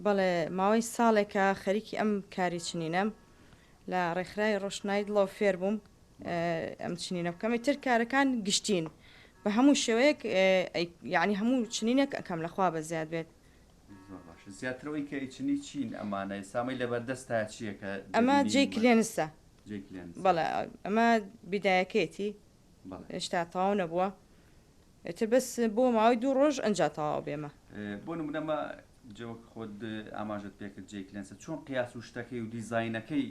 بەڵێ ماوەی ساڵێکە خەریکی ئەم کاری چنینەم لە ڕێکخراوی ڕۆشنایی دڵەوە فێر بووم ئەم چنینە بکەم ئیتر کارەکان گشتین بە هەموو شێوەیەک یعنی هەموو چنینێک ئەکەم لەخوا بە زیاد بێت. زۆر باشە زیاتر ئەوەی کە ئەیچنی چین ئەمانە ئێستا ئەمەی لەبەردەستا چییە کە ئەمە جێی کلێنسە. جێی کلێنسە. بەڵێ ئەمە بیدایەکەیەتی بەڵێ. هێشتا تەواو نەبووە ئیتر بەس بۆ ماوەی دوو ڕۆژ ئەنجا تەواو بێمە. بۆ نمونە ئەمە جە وەک خۆت ئاماژەت پێکرد جێی کلێنسە چۆن قیاس و شتەکەی و دیزاینەکەی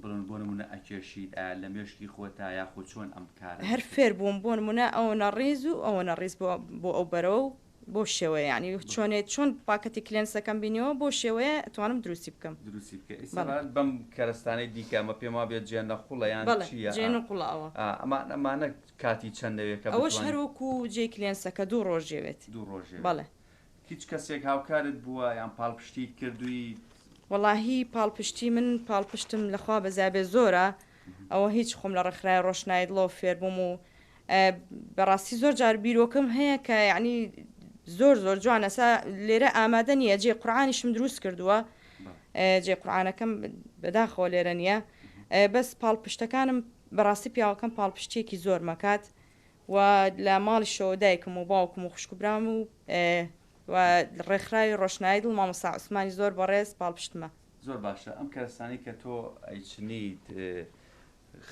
بڵێن بۆ نمونە ئەکێشیت ئایا لە مێشکی خۆتا یاخود چۆن ئەم کارە هەر دەکەیت؟ فێر بووم بۆ نمونە ئەوەنە ڕیز و ئەوەنە ڕیز بۆ بۆ ئەو بەرەوە و بەو شێوەیە یانی چۆنێ چۆن پاکەتی کلێنسەکەم بینیەوە بەو شێوەیە ئەتوانم دروستی بکەم. دروستی بکەی ئەی بەڵێ. سەبارەت بەم کەرەستانەی دیکە ئەمە پێم وابێت جێ نەقوڵە یان بەڵێ چییە جێ ئا نقوڵە ئەوە. ئا ئەمان ئەمانە کاتی چەند دەوێت کە ئەوەش هەر بتوانی. وەکو جێی کلێنسەکە دوو ڕۆژ دەوێت. دوو ڕۆژ دەوێت. بەڵێ. هیچ کەسێک هاوکارت بووە یان پاڵپشتیت کردوویت؟ وەڵاهی پاڵپشتی من پاڵپشتم لە خوا بەزیابێ زۆرە ئەوە هیچ خۆم لە ڕێکخراوی ڕۆشنایی دڵەوە فێربووم و بەڕاستی زۆر جار بیرۆکەم هەیە کە یعنی زۆر زۆر جوان ئەسا لێرە ئامادە نییە جێ قورعانیشم دروست کردووە جێ قورعانەکەم بەداخەوە لێرە نییە بەس پاڵپشتەکانم بەڕاستی پیاوەکەم پاڵپشتیەکی زۆر مەکات و لە ماڵیشەوە دایکم و باوکم و خوشک و برام و و ڕێکخراوی ڕۆشنایی دڵ مامۆستا عوسمانی زۆر بەڕێز پاڵپشتمە. زۆر باشە ئەم کەرەستانەی کە تۆ ئەیچنیت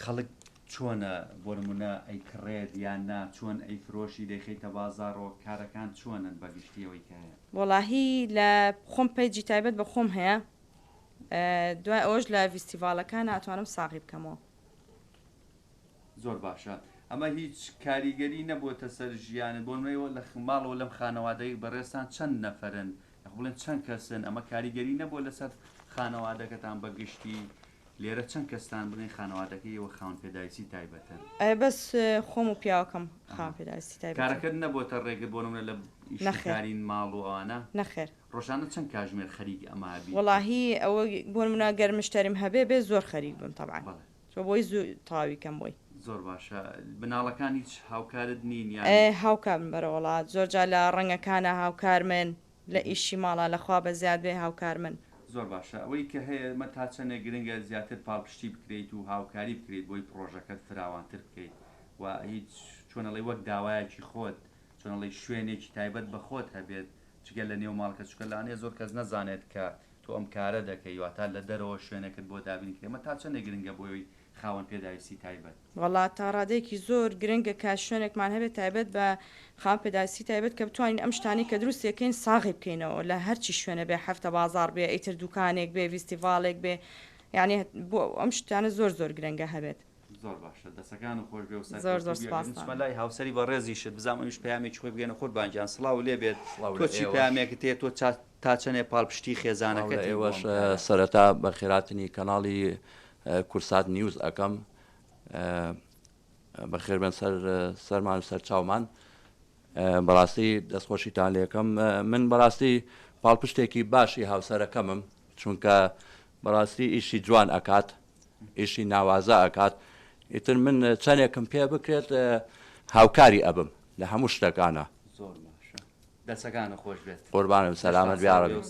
خەڵک چۆنە بۆ نمونە ئەیکڕێت یان نا چۆن ئەیفرۆشی دەیخەیتە بازاڕەوە کارەکان چۆنن بە گشتی ئەوەی کە هەیە؟ وەڵاهی لە خۆم page ی تایبەت بە خۆم هەیە دوای ئەوەش لە ڤیستیڤاڵەکانا ئەتوانم ساغی بکەمەوە. زۆر باشە ئەمە هیچ کاریگەری نەبۆتە سەر ژیانت بۆ نمونە ئێوە لە ماڵەوە لەم خانەوادەی بەڕێزتان چەند نەفەرن یاخۆ بڵێن چەند کەسن ئەمە کاریگەری نەبووە لەسەر خانەوادەکەتان بە گشتی لێرە چەند کەستان بڵێن خانەوادەکەی ئێوە خاوەن پێداویستی تایبەتن؟ بەس خۆم و پیاوەکەم خاوەن ئەها پێداویستی تایبەتین. کارەکەت نەبۆتە ڕێگر بۆ نمونە لە ئیش و نەخێر کارین ماڵ و ئەوانە؟ نەخێر. ڕۆژانە چەند کاژمێر خەریک ئەمە ئەبیت؟ وەڵاهی ئەوە بۆ نمونە گەر مشتەریم هەبێ بێ زۆر خەریک بم تەبعەن. بەڵێ. تۆ بۆی زوو تەواوی کەم بۆی. زۆر باشە مناڵەکان هیچ هاوکارت نین یان. هاوکارم بەرەوەڵا زۆر جار لە ڕەنگەکانا هاوکارمن لە ئیشی ماڵا لە خوا بەزیاد بێ هاوکارمن. زۆر باشە ئەوەی کە هەیە ئەمە تا چەندێک گرنگە زیاتر پاڵپشتی بکرێیت و هاوکاری بکرێیت بۆی پڕۆژەکەت فراوانتر بکەیت و هیچ چۆن ئەڵێی وەک داوایەکی خۆت چۆن ئەڵێی شوێنێکی تایبەت بە خۆت هەبێت جگە لە نێو ماڵ کە چونکە لەوانەیە زۆر کەس نەزانێت کە تۆ ئەم کارە دەکەی واتا لە دەرەوە شوێنێکت بۆ دابین کرێ ئەمە تا چەندێک گرنگە بۆ ئەوی خاوەن پێداویستی تایبەت؟ وەڵا تا ڕادەیەکی زۆر گرنگە کە شوێنێکمان هەبێت تایبەت بە خاوەن پێداویستی تایبەت کە بتوانین ئەم شتانەی کە دروستی ئەکەین ساغی بکەینەوە لە هەرچی شوێنە بێ هەفتە بازاڕ بێ ئیتر دوکانێک بێ ڤیستیڤاڵێک بێ یانی بۆ ئەم شتانە زۆر زۆر گرنگە هەبێت. زۆر باشە دەسەکانت خۆش بێ و زۆر زۆر سەرکەوتوو بی ئەگەر سپاستان. بچمە لای هاوسەری بەڕێزیشت بزانم ئەویش پەیامێکی خۆی بگەیەنە قوربان گیان سڵاو لێ بێت سڵاو تۆ لە چی ئێوەش. پەیامێکت هەیە تۆ چا تا چەنێ پاڵپشتی سڵاو لە خێزانەکەتی بۆ ئێوەش ئەم کارە؟ سەرەتا بەخێراتنی کەناڵی کوردسات نیوز ئەکەم بەخێربێن سەر سەرمان و سەر چاومان بەڕاستی دەستخۆشیتان لێکەم من بەڕاستی پاڵپشتێکی باشی هاوسەرەکەمم چونکە بەڕاستی ئیشی جوان ئەکات ئیشی ناوازە ئەکات ئیتر من چەندێکم پێ بکرێت هاوکاری ئەبم لە هەموو شتەکانە زۆر باشە دەسەکانت خۆش بێت قوربانم دەستان سەلامەت ساغ بێ بیاڕەبی. و.